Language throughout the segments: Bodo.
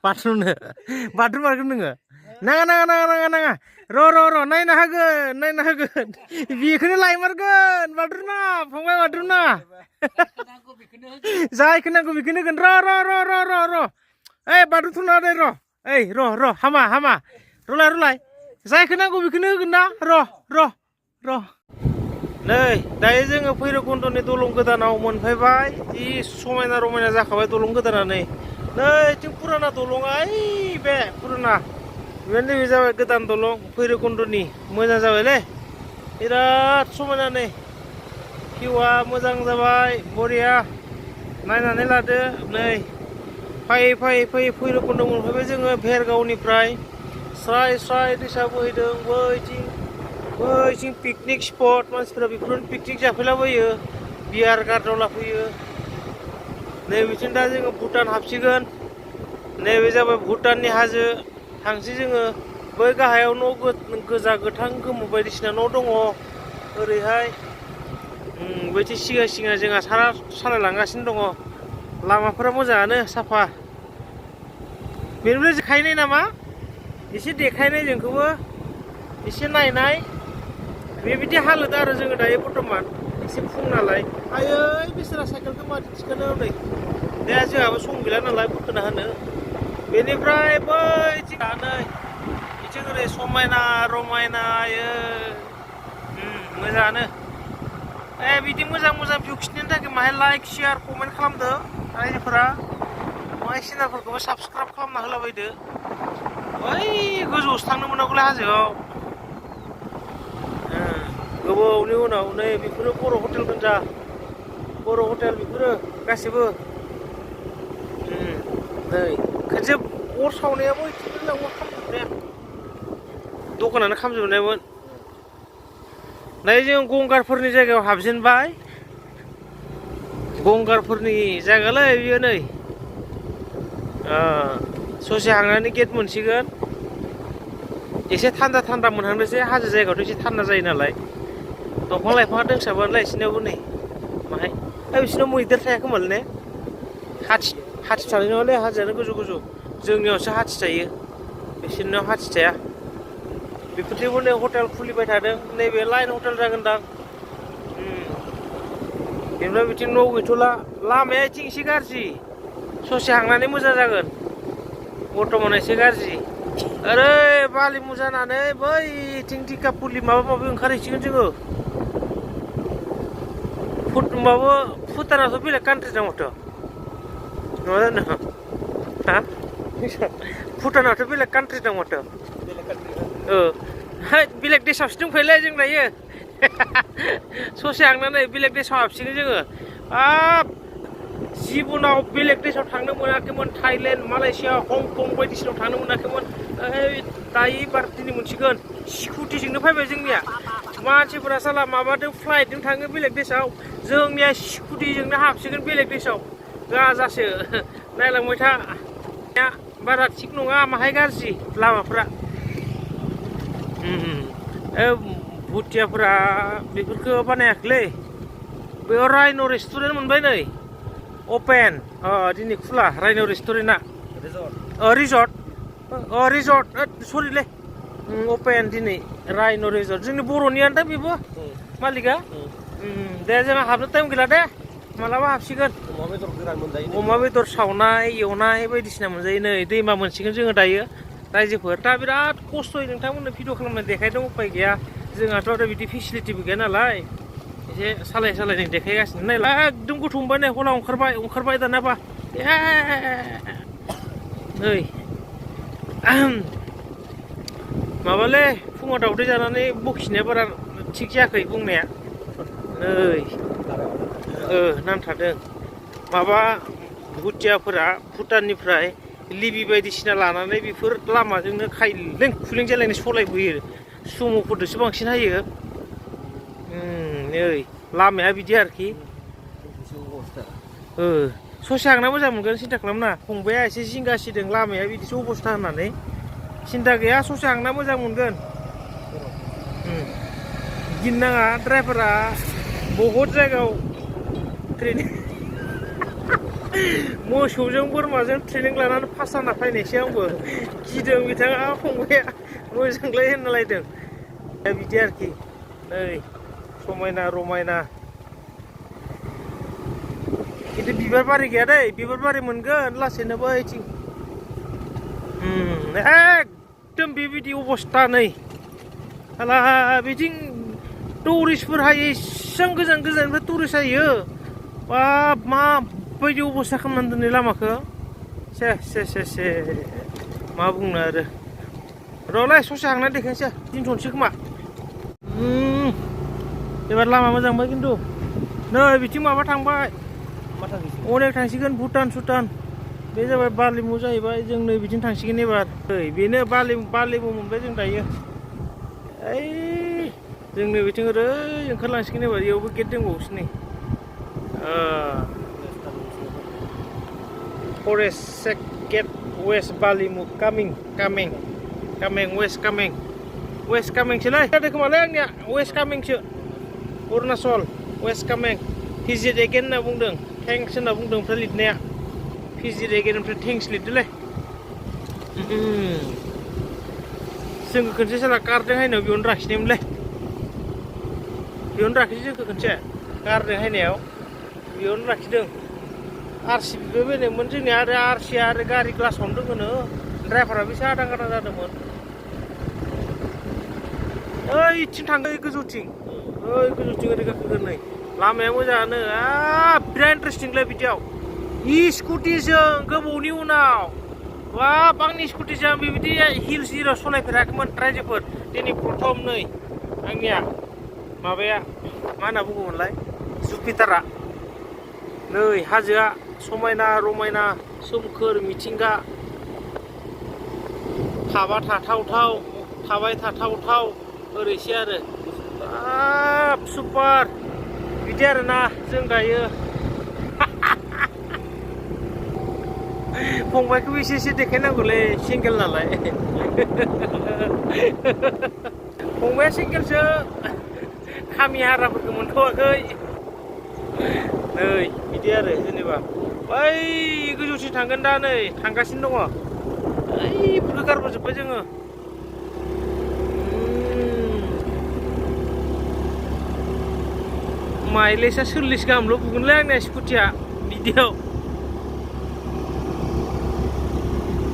बाथरुमनो बाथरुम बारगोन नोङो नाङा नाङा नाङा नाङा नाङा र' नायनो हागोन बेखौनो लायमारगोन बाथरुमा फंबाय बाथरुमा जायखौ नांगौ बेखौनो होगोन र' ओइ बाथरुम थुना दे र' हामा रलाय जायखौ नांगौ बेखौनो होगोन ना र' नै दायो जोङो भैरबकुन्दनि दलं गोदानाव मोनफैबाय जि समायना रमायना जाखाबाय दलं गोदाना नै थिं फुराना दलङा बे फुराना नैबे जाबाय गोदान दलं भैरबकुन्दनि मोजां जाबायलै बिराद समायना नै भिउआ मोजां जाबाय बरिया नायनानै लादो नै फैयै भैरबकुन्द मोनफैबाय जोङो भेरगावनिफ्राय स्राय दैसा बोहैदों बैथिं पिकनिक स्पट मानसिफोरा बेफोरावनो पिकनिक जाफैलाबायो बियार गारदावला फैयो नैबेथिं दा जोङो भुटान हाबसिगोन नैबे जाबाय भुटाननि हाजो थांसै जोङो बै गाहायाव न' गोजा गोथां गोमो बायदिसिना न' दङ ओरैहाय बैथिं सिगां जोंहा सालायलांगासिनो दङ लामाफोरा मोजाङानो साफा बेनिफ्राय देखायनाय नामा एसे देखायनाय जोंखौबो एसे नायनाय बेबायदि हालोद आरो जोङो दायो बर्थमान एसे फुं नालाय आयै बिसोरा साइकेलखौ माथो थिखोनो नै दे जोंहाबो सम गैला नालाय बोखोना होनो बेनिफ्राय बैथिं नै बिथिं ओरै समायना रमायना मोजाङानो बिदि मोजां भिउ खिन्थानो थाखाय माहाय लाइक शेयार कमेन्ट खालामदो रायजोफोरा माहाय चेनेलफोरखौबो साबसक्राइब खालामना होलाबायदो बै गोजौआवसो थांनो मोनागौलै हाजोआव गोबावनि उनाव नै बेफोरो बर' हटेल गोजा बर' हटेल बेफोरो गासिबो नै खनसे अर सावनायाबो बिदिनो अर खामजोबनाया दखानानो खामजोबनायमोन दायो जों गंगारफोरनि जायगायाव हाबजेनबाय गंगारफोरनि जायगालै बियो नै ससे हांनानै गेट मोनसिगोन एसे थान्दा मोनहांदोंसै हाजो जायगायावथ' एसे थान्दा जायो नालाय दंफां लाइफाङा दोंसाबोनालाय बिसिनावबो नै माहाय बिसिनाव मैदेर थाया खोमालै ने हाथि थानाय नङालै हाजोआनो गोजौ जोंनियावसो हाथि थायो बिसोरनियाव हाथि थाया बेफोरथिंबो नै हटेल खुलिबाय थादों नैबे लाइन हटेल जागोनदां बेनिफ्राय बिथिं न' गैथ'ला लामाया बिथिं एसे गाज्रि ससे हांनानै मोजां जागोन बर्थमान एसे गाज्रि ओरै बालिमु जानानै बैथिं टिकापुलि माबा माबि ओंखारहैसिगोन जोङो माबा भुटानाथ' बेलेग कान्ट्रि दं माथो नङा जानो भुटानाथ' बेलेग कान्ट्रि दं माथो बेलेग देशआवसो दंफैयोलै जों दायो ससे हांनानै बेलेग देशआव हाबसिगोन जोङो जिबनाव बेलेग देशआव थांनो मोनाखैमोन थाइलेण्ड मालयेसिया हंकं बायदिसिनायाव थांनो मोनाखैमोन दायो एबार दिनै मोनसिगोन स्कुटिजोंनो फैबाय जोंनिया मानसिफोरा साला माबादों फ्लाइटजों थाङो बेलेग देशआव जोंनिया स्कुटिजोंनो हाबसिगोन बेलेग देशआव गाजासो नायलांबाय था बारा थिग नङा माहाय गाज्रि लामाफ्रा भुटियाफोरा बेफोरखौ बानायाखैलै बेयाव रायन' रेस्टुरेन्ट मोनबाय नै अपेन दिनै खुला रायन' रेस्टुरेन्टआ रिजर्ट सरिलै अपेन दिनै रायन' रिजर्ट जोंनि बर'नियानो दा बेबो मालिकआ दे जोंहा हाबनो टाइम गैला दे मालाबा हाबसिगोन अमा बेदर सावनाय एवनाय बायदिसिना मोनजायो नै दैमा मोनसिगोन जोङो दायो रायजोफोर दा बिराद खस्थ'यै नोंथांमोननो भिडिअ खालामनानै देखायदों उपाय गैया जोंहाथ' आरो बिदि फेसिलिटिबो गैया नालाय एसे सालाय देखायगासिनो नायलाय एकदम गोथौ मोनबाय नै हला ओंखारबाय दानाबा नै माबालै फुङाव दावदै जानानै बखिनाया बारा थिग जायाखै बुंनाया नै नांथादों माबा भुटियाफोरा भुटाननिफ्राय लिबि बायदिसिना लानानै बेफोर लामाजोंनो खायलें खुलें जालायनाय सलायबोयो सुम'फोरदोसो बांसिन हायो नै लामाया बिदि आरोखि ससे हांना मोजां मोनगोन सिन्था खालामनाङा फंबाया एसे जिंगासिदों लामाया बिदिसो अबस्था होननानै सिन्था गैया ससे हांना मोजां मोनगोन गिनाङा ड्राइभारा बहुद जायगायाव ट्रेनिं मोसौजों बोरमाजों ट्रेनिं लानानै पास जाना फैनायसै आंबो गिदों बिथाङा फंबाया मोजांलाय होनलायदों दा बिदि आरोखि नै समायना रमायना खिन्थु बिबार बारि गैया दै बिबार बारि मोनगोन लासैनो बैथिं एकदम बेबायदि अबस्था नै हाला बिथिं टुरिस्टफोर हायो एसेबां गोजान गोजाननिफ्राय टुरिस्ट हायो बाब माबायदि अबस्था खालामनानै दोननो लामाखौ से मा बुंनो आरो र'लाय ससे हांना देखायनोसै दोनथ'नोसै खोमा एबार लामा मोजांबाय खिन्थु नै बिथिं माबा थांबाय अनेक थांसिगोन भुटान सुटान बे जाबाय बालिमु जाहैबाय जों नै बिथिं थांसिगोन एबार ओइ बेनो बालिमु मोनबाय जों दायो ओइ जों नै बिथिं ओरै ओंखारलांसिगोन एबार इयावबो गेट दंबावोसो नै फरेस्ट गेट वेस्ट बालिमु कामिं वेस्ट कामिंसोलै जादों खोमालै आंनिया वेस्ट कामिंसो Arunachal west Kameng visit again होनना बुंदों थेंक्स होनना बुंदों ओमफ्राय लिरनाया भिजिट एगेन ओमफ्राय थेंक्स लिरदोलै जोंखौ खनसे साला कारजों हायनायाव बेयावनो लाखिनायमोनलै बेयावनो लाखिदों जोंखौ खनसे कारजों हायनायाव बेयावनो लाखिदों आरसि बिबाय बायनायमोन जोंनिया आरो आरसि आरो गारि ग्लासावनो दङनो ड्राइभारा बेसे आदां गादां जादोंमोन ओइथिं थांदों गोजौथिं ओरै गाखोगोन नै लामाया मोजाङानो बिराद इन्टारेस्टिंलै बिदियाव स्कुटिजों गोबावनि उनाव बाब आंनि स्कुटिजों बेबायदि हिल्स जिराव सलायफेराखैमोन रायजोफोर दिनै प्रथम नै आंनिया माबाया मा होनना बुङोमोनलाय जुपिटारा नै हाजोआ समायना रमायना सोमखोर मिथिंगा थाबाय थाथावथाव ओरैसो आरो बाब सुपार बिदि आरोना जों दायो फंबायखौबो एसे देखायनांगौलै सिंगेल नालाय फंबाया सिंगेलसो खामि हाराफोरखौ मोनथ'वाखै नै बिदि आरो जेनेबा बै गोजौसिम थांगोन दा नै थांगासिनो दङ ओइफोरखौ गारबोजोब्बाय जोङो माइलेजआ 40 गाहामल' बुगोनलै आंनिया स्कुटिया बिदियाव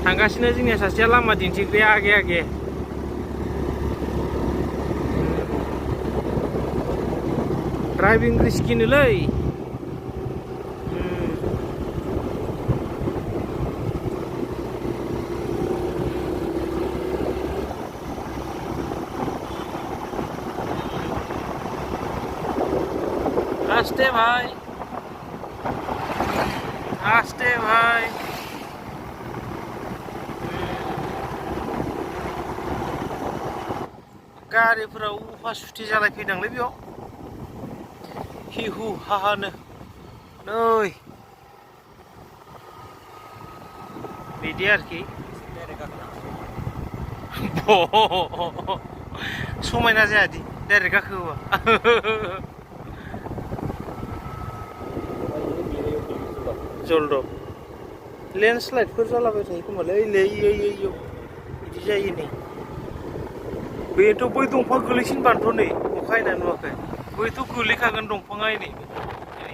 थांगासिनो जोंनिया सासेया लामा दिन्थिग्राया आगे ड्राइभिं रिस्किनोलै आस्ते भाई गारिफोरा उफा सुथि जालायफैदोंलै बेयाव हिहु हाहानो नै बिदि आरोखि समायना जायादि डाइरेक्ट गाखोबा जल्द लेन्डस्लाइडफोर जालाबाय थायो खोमालै इयाव बिदि जायो नै बेथ' बै दंफां गोलैसिनबानोथ' नै अखा हायना नुवाखै बैथ' गोलैखागोन दंफाङा नै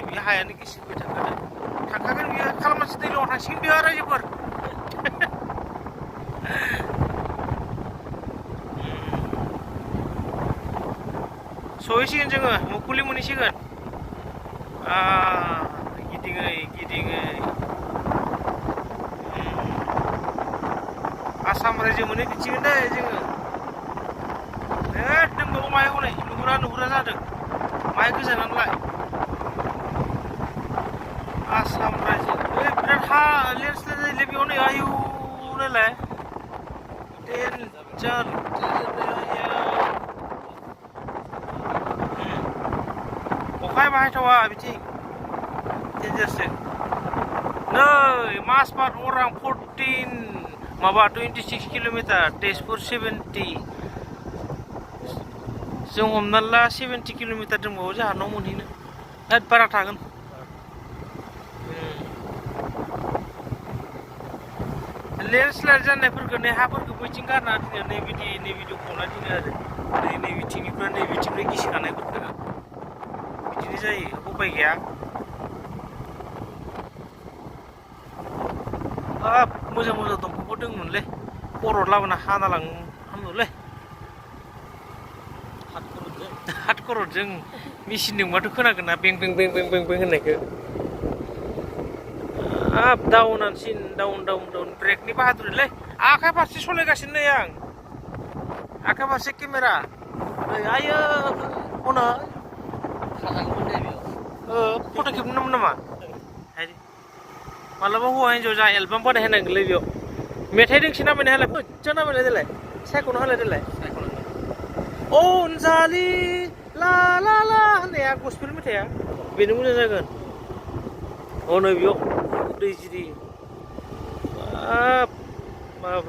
बे हायानो गिसिबाय थांखागोन बियो खालामासि दैलाव थांसिगोन बेयो रायजोफोर सहैसिगोन जोङो मुकुलि मोनहैसिगोन गिदिङै आसाम रायजो मोनहैफिनसिगोन दे जोङो दंबावो माहाय हनै नुहुरा जादों माहाय गोजानानोलाय आसाम रायजो बिराद लेन्डस्लाइड जायोलै बेयाव नै आयु नायलाय डेन्जार अखाया बाहायथावा बिथिं डेन्जारसो नै माजबाद अरां 26 किल'मिटार तेजपुर 70 जों हमना ला 70 किल'मिटार दंबावो जोंहा न' मोनहैनो बारा थागोन लेन्डस्लाइड जानायफोरखौ नै हाफोरखौ बैथिं गारना दोनो नैबिदि दख'ना दोनो आरो नै बिथिंनिफ्राय नै बिथिंनिफ्राय गिसिखानायफोरखौ बिदिनो जायो उपाय गैया हाब मोजां दंफांफोर दंमोनलै खर' लाबोना हाना हामोलै हात खर'जों मेचिनजोंबाथ' खोनागोन ना बें होननायखौ हाब डाउन ब्रेकनि बाहादुरिलै आखाइ फारसे सलायगासिनो नै आं आखाइ फारसे केमेरा नै आयो हनै फट' खेबनोमोन नामा मालाबा हौवा हिन्जाव जा एलबाम बानायहोनांगोनलै बेयाव मेथाइ दोंसे नामायना होलाय मोजां नामायना देलाय सायख'ना होलाय देलाय अनजालि ला ला ला होननाया गस्पेल मेथाइया बेनो मोजां जागोन नै बेयाव दै जिरि बाब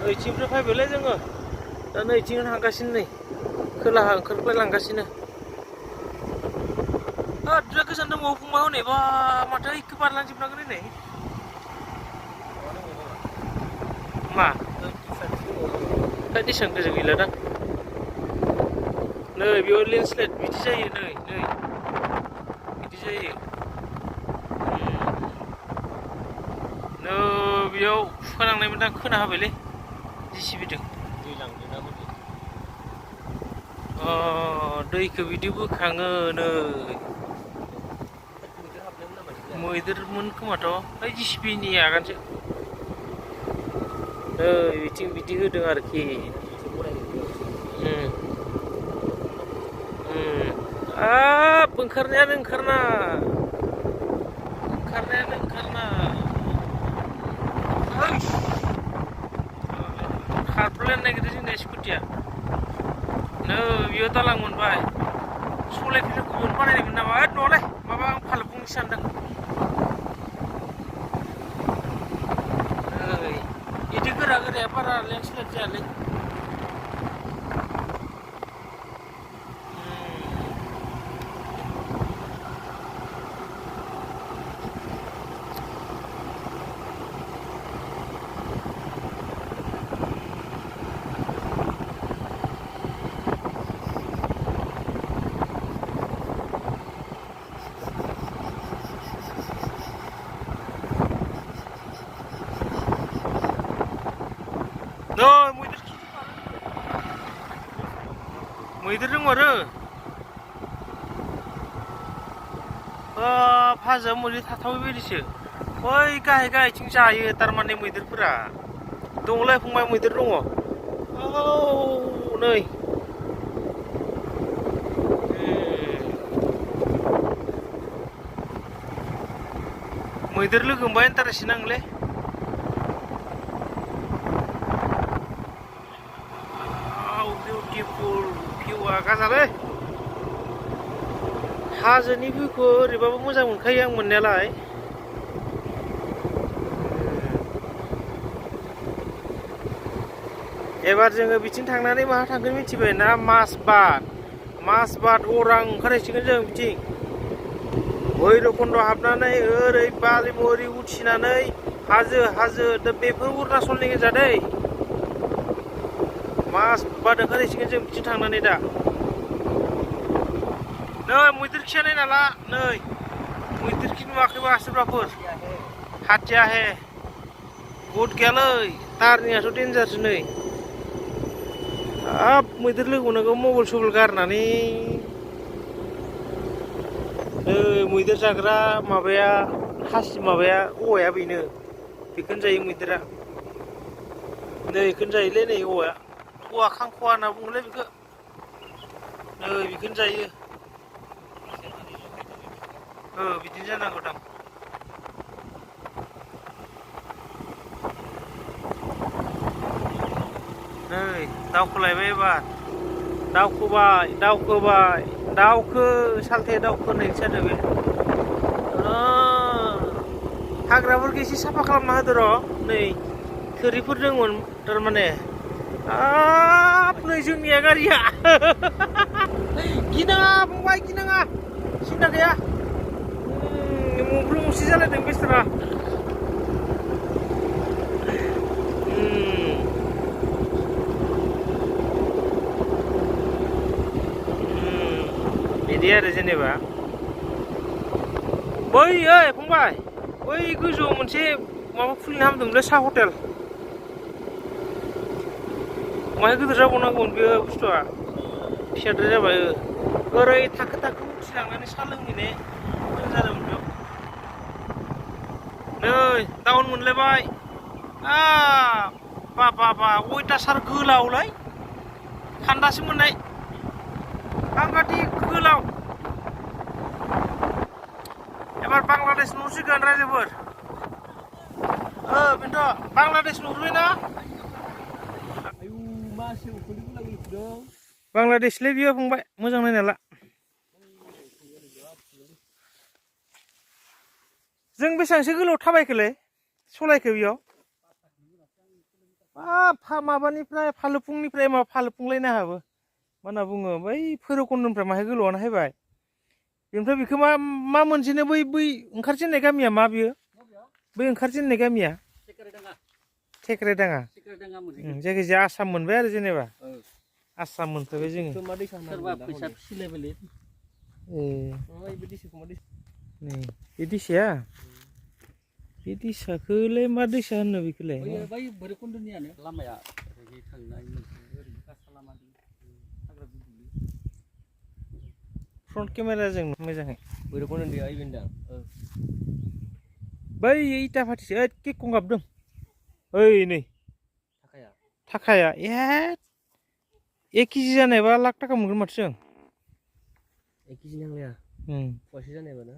ओइथिंनिफ्राय फैबायलै जोङो दा नैथिं थांगासिनो नै खोलाहा ओंखारख्लायलांगासिनो बिराद गोजान दंबावो फंबाय हनैबा माथो इखौ बारलांजोबनांगोन नै मा एसेबां गोजौ गैला दां नै बेयाव लेन्डस्लाइड बिदि जायो नै बिदि जायो नै बेयाव खुखालांनायमोन दां खोना होबायलै जिसिबिजों दैखौ बिदि बोखाङो नै मैदेरमोन खोमाथ' ओइ जिसिबिनि आगानसो नै बिथिं बिदि होदों आरोखि ओंखारनायानो ओंखारना खारफ्लायनो नागिरदों जोंना स्कुटिया नै बेयाव दालां मोनबाय सलायफिनो गुबुन बानायनायमोन नामा नङालै माबा आं फालो बुंनो सानदों बिदि गोराया बारा लेन्डस्लाइड जायालै मैदेर दङ आरो हाजोआव मैदेर थाथावै बायदिसो बै गाहायथिं जायो थारमाने मैदेरफोरा दङलै फंबाय मैदेर दङ नै मैदेर लोगो मोनबा इन्टारेस्ट नाङोलै बिउटिफुल भिउआ गाजालै हाजोनि भिउखौ ओरैबाबो मोजां मोनखायो आं मोननायालाय एबार जोङो बिथिं थांनानै माहा थांगोन मिथिबाय ना मासबाद अरां ओंखारहैसिगोन जों बिथिं भैरबकुन्द हाबनानै ओरै बालिमरि उथिनानै हाजो दा बेफोर अरुणाचलनि गोजा दै मासबाद ओंखारहैसिगोन जों बिथिं थांनानै दा नै मैदेर खिया नायना ला नै मैदेर खि नुवाखैबा सोरबाफोर हाथिया हे बुट गैयालै तारनियाथ' डेन्जारसो नै हाब मैदेर लोगो मोननांगौ मबाइल सबाइल गारनानै मैदेर जाग्रा माबाया माबाया औवाया बेनो बेखौनो जायो मैदेरा नै बेखौनो जायोलै नै औवा खांख'वा होनना बुङोलै बेखौ नै बेखौनो जायो बिदिनो जानांगौ दां नै दावखोलायबाय एबार दावखोबाय सालथे दावखोनाय जादों बे हाग्राफोरखौ एसे साफा खालामना होदो र' नै थोरिफोर दंमोन थारमाने नै जोंनिया गारिया गिनाङा फंबाय गिनाङा सिन्था गैया मुब्रु मुसि जालायदों बेस्रा बिदि आरो जेनेबा बै ओइ फंबाय बै गोजौआव मोनसे माबा खुलिनो हामदोंमोनलै साहा हटेल माहाय गिदिर जाबावनांगौमोन बे बुस्थुआ फिसाद्राय जाबाय ओरै थाखो थाखो उथिलांनानै साहा लोंहैनाय मोजां जादोंमोन बेयाव नै दाउन मोनलायबाय बा अयथासार गोलावलै खान्दासो मोननाय आंगाथि गोलाव एबार बांलादेश नुसिगोन रायजोफोर बेनोथ' बांलादेश नुहुरबायना बांलादेशलै बियो फंबाय मोजां नायनाला जों बेसेबांसो गोलाव थाबायखोलै सलायखो बेयाव माबानिफ्राय फालुफुंनिफ्राय माबा फालुफुंलायनो हाबो मा होनना बुङो बै भैरबकुन्दनिफ्राय माहाय गोलावानो हायबाय बेनिफ्राय बेखौ मा मोनसेनो बै ओंखारजेननाय गामिया मा बियो बै ओंखारजेननाय गामिया थेक्रादाङा जायखिजाया आसाम मोनबाय आरो जेनेबा आसाम मोनफैबाय जोङो नै बे दैसाया बे दैसाखौलाय मा दैसा होनो बेखौलाय भैरबकुन्दनियानो लामाया थांनाय फ्रन्ट केमेराजों मोजाङै भैरबकुन्दनि आइबेनदां बै इटा फाटिसो केकं गाबदों ओइ नै थाखाया एक केजि जानायबा लाख थाखा मोनगोन माथो जों 1 केजि नांलाया फवासे जानायबा ना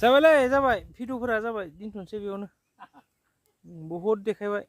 जाबायलै जाबाय भिडिअफोरा जाबाय दोनथ'नोसै बेयावनो बहुद देखायबाय